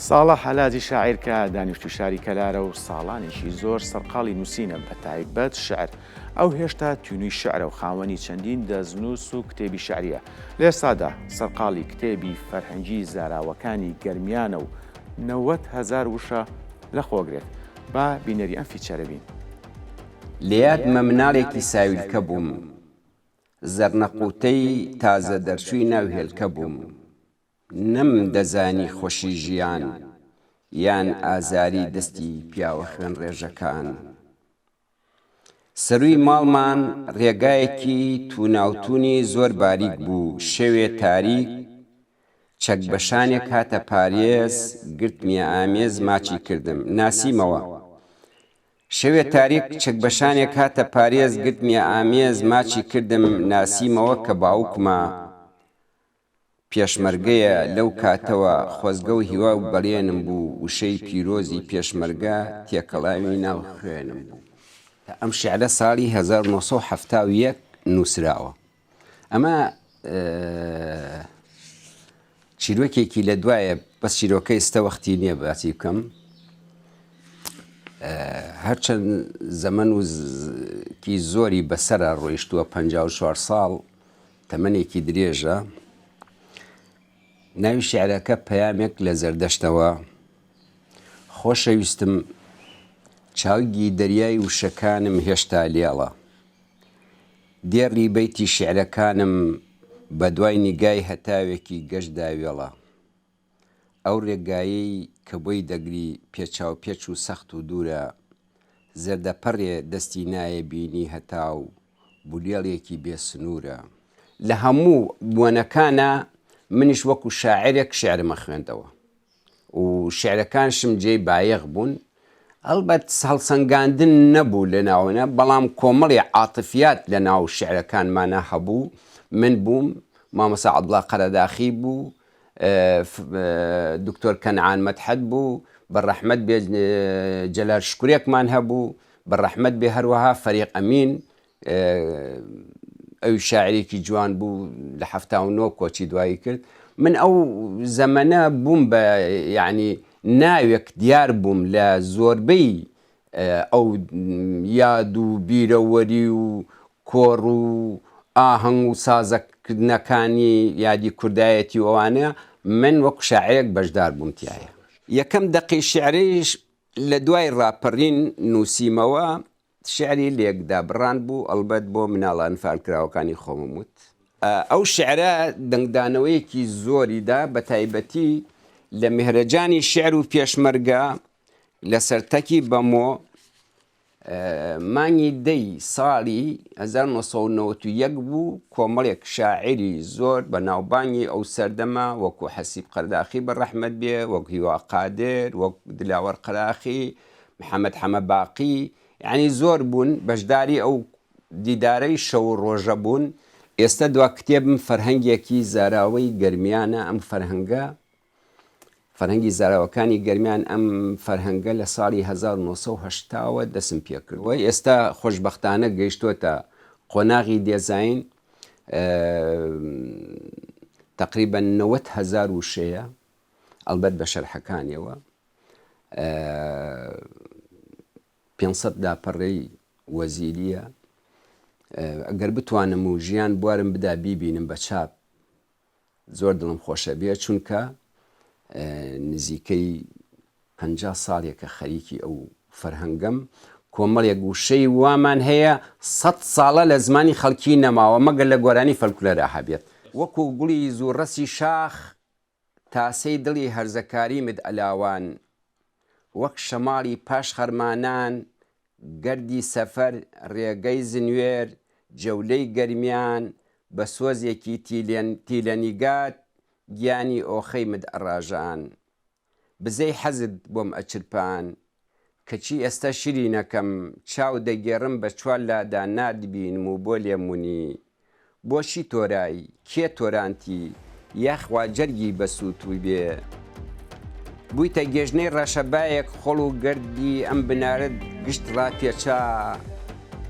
ساڵح هەلاجی شاعیر کە دانیشتووی شاری کەلارە و ساڵانێکی زۆر سەرقاڵی نووسینە بەتایبەت شعر، ئەو هێشتا تینووی شعرە و خاوەنی چەندین دەستنووس و کتێبی شعرییە. لە ئێستادا سەرقاڵی کتێبی فەرهەنگی زاراوەکانی گەرمیانە و 90 هەزار وشە لەخۆگرێت. با بینەری ئەم feature ە بین. لەیادمە مناڵێکی ساویلکە بووم، زەرنەقوتەی تازە دەرچووی ناو هێلکە بووم، نەم دەزانی خۆشی ژیان یان ئازاری دەستی پیاوە خوێنڕێژەکان. سەرووی ماڵمان ڕێگایەکی تووناوتوونی زۆر باریک بوو، شەوێ تاریک چەک بە شانێک هاتە پارێز گرتمیە ئامێز ماچی کردم، ناسیمەوە. شەوێ تاریک چەک بە شانێک هاتە پارێز گرتمیە ئامێز ماچی کردم، ناسیمەوە کە باوکمە. پێشمەرگەیە لەو کاتەوە خۆزگە و هیوا و بەڵێنم بوو وشەی پیرۆزی پێشمەرگە تێکەڵاوی ناو خوێنم بوو. ئەم شیعرە ساڵی 1971 نووسراوە. ئەمە چیرۆکێکی لە دوایە بەس چیرۆکە ئیستە وەختی نییە باسی بکەم. هەرچەند زەمەن و کی زۆری بەسەرا ڕۆیشتووە 54 ساڵ تەمەنێکی درێژە. ناوی شیعرەکە پەیامێک لە زەردەشتەوە. خۆشەویستم چاوگی دەریای وشەکانم هێشتا لێڵە. دێڕی بەیتی شیعرەکانم بە دوای نیگای هەتاوێکی گەشدا وێڵە. ئەو رێگایەی کە بۆی دەگری پێچاوپێچ و سەخت و دوورە، زەردەپەڕێ دەستی نایە بینی هەتاو بولێڵێکی بێ سنوورە. لە هەموو بۆنەکانا منیش وەکو شاعیرێک شیعرم ئەخوێندەوە و شیعرەکانشم جێی بایەخ بوون، هەڵبەت هەڵسەنگاندن نەبوو لە ناوەنە، بەڵام کۆمەڵی عاتفیات لە ناو شیعرەکانمانا هەبوو، من بووم، مامۆستا عەبدوڵا قەرەداخی بوو، دکتۆر کەنعان مەدحەت بوو، بە ڕەحمەت بێ جەلال شکورێکمان هەبوو، بە ڕەحمەت بێ هەروەها فەریق ئەمین ئەوی شاعرێکی جوان بوو لە 79 کۆچی دوایی کرد. من ئەو زەمەنە بووم بە یعنی ناوێک دیار بووم لە زۆربەی ئەو یاد و بیرەوەری و کۆڕ و ئاهەنگ و سازەکردنەکانی یادی کوردایەتی و ئەوانە من وەکو شاعیرێک بەشدار بووم تیایا. یەکەم دەقی شیعریش لە دوای ڕاپەڕین نووسیمەوە، شیعری لێکدابڕان بوو، ئەڵبەت بۆ مناڵە ئەنفالکراوەکانی خۆمم وت. ئەو شیعرە دەنگدانەوەیەکی زۆری دا، بەتایبەتی لە میهرەجانی شیعر و پێشمەرگە لە سەرتەکی بەمۆ مانگی دەی ساڵی 1991 بوو کۆمەڵێک شاعیری زۆر بە ناوبانگی ئەو سەردەمە وەکو حەسیب قەرداخی بە ڕەحمەت بێ وەک هیوا قادر وەک دلاوەر قەراخی محەمەد حەمە باقی یانی زۆر بوون بەشداری ئەو دیدارەی شەو و ڕۆژە بوون. ئێستە دوا کتێبم فەرهەنگێکی زاراوەی گەرمیانە ئەم فەرهەنگە فەرهەنگی زاراوەکانی گەرمیان ئەم فەرهەنگە لە ساڵی 1970 وە دەسم پێکردووە ئێستا خۆشبەختانە گەیشتۆتە قۆناغی دێزاین تقریبا 90 هزار وشەیە ئەڵبەت بە شەرحەکانیەوە 500 لاپەڕەی وەزیریە ئەگەر بتوانم و ژیان بوارم بدا بیبینم بە چاپ زۆر دڵم خۆشە بێ چونکە نزیکەی 50 ساڵێکە خەریکی ئەو فەرهەنگەم کۆمەڵێک وشەی وامان هەیە سە ساڵە لە زمانی خەڵکی نەماوە مەگەر لە گۆرانی فەلکلۆرا هەبێت وەکو گوڵی زووڕەسی شاخ تاسەی دڵی هەرزەکاریمت ئەلاوان وەک شەماڵی پاش خەرمانان گەردی سەفەر ڕێگەی زنوێر جەولەی گەرمیان بە سۆزێکی تیلەنیگات گیانی ئۆخەیمت ئەڕاژان بزەی حەزت بۆم ئەچرپان کەچی ئێستا شیرینەکەم چاو دەگێڕم بە چوار لادا ناتبینم و بۆ لێم ونی بۆچی تۆرای؟ کێ تۆرانتی؟ یاخوا جەرگی بەسووتووی بێ. بوویتە گێژنەی ڕەشەبایەک خۆڵ و گەردی ئەم بنارەت گشت ڕاپێچا.